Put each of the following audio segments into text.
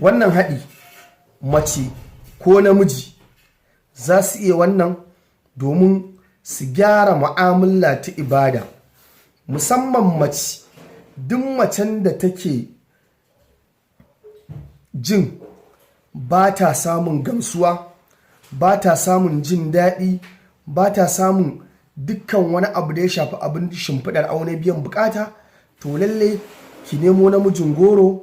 Wannan haɗi, mace ko namiji za su iya wannan domin su gyara mu'amala ta ibada, musamman mace. Duk macen da take jin ba ta samun gamsuwa, ba ta samun jin daɗi, ba ta samun dukkan wani abu da ya shafi abin shimfiɗar aure, biyan bukata, to lalle ki nemo namijin goro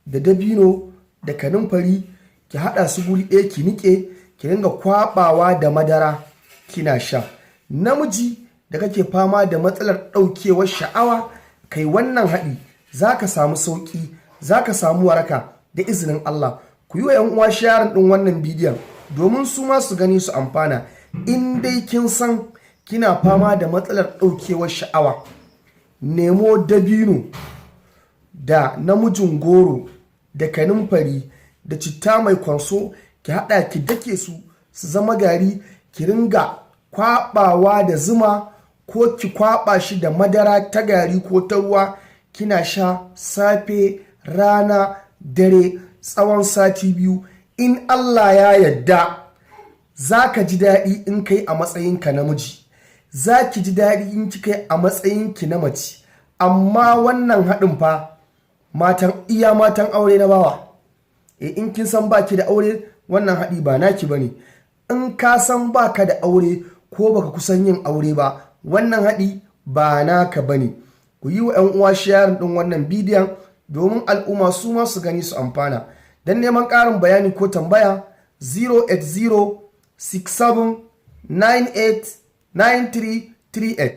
da dabino da kanumfari, ki haɗa su guri ɗaya, ki niƙe, ki ringa kwaɓawa da madara kina sha. Namiji da kake fama da matsalar ɗaukewar sha'awa, kai wannan haɗi, za ka samu sauƙi, za ka samu waraka da izinin Allah. Ku yi wa 'yan uwa sharing ɗin wannan bidiyon domin su ma su gani su amfana. In dai kin san kina fama da matsalar ɗaukewar sha'awa, nemo dabino da namijin goro da kanumfari da citta mai kwanso, ki haɗa, ki dake su su zama gari, ki ringa kwaɓawa da zuma ko ki kwaɓa shi da madara ta gari ko ta ruwa, kina sha safe, rana, dare tsawon sati 2. In Allah ya yadda, za ka ji daɗi in kai a matsayinka namiji, za ki ji daɗi in kika yi a matsayinki na mace. Amma wannan haɗin fa matan, iya matan aure na bawa. E, in kin san baki da aure, wannan haɗi ba naki bane. In ka san baka da aure ko baka kusan yin aure ba, wannan haɗi ba naka bane. Ku yi wa 'yan uwa sharing ɗin wannan bidiyon domin al'umma su ma su gani su amfana. Don neman ƙarin bayani ko tambaya, 080 67 98 93 38.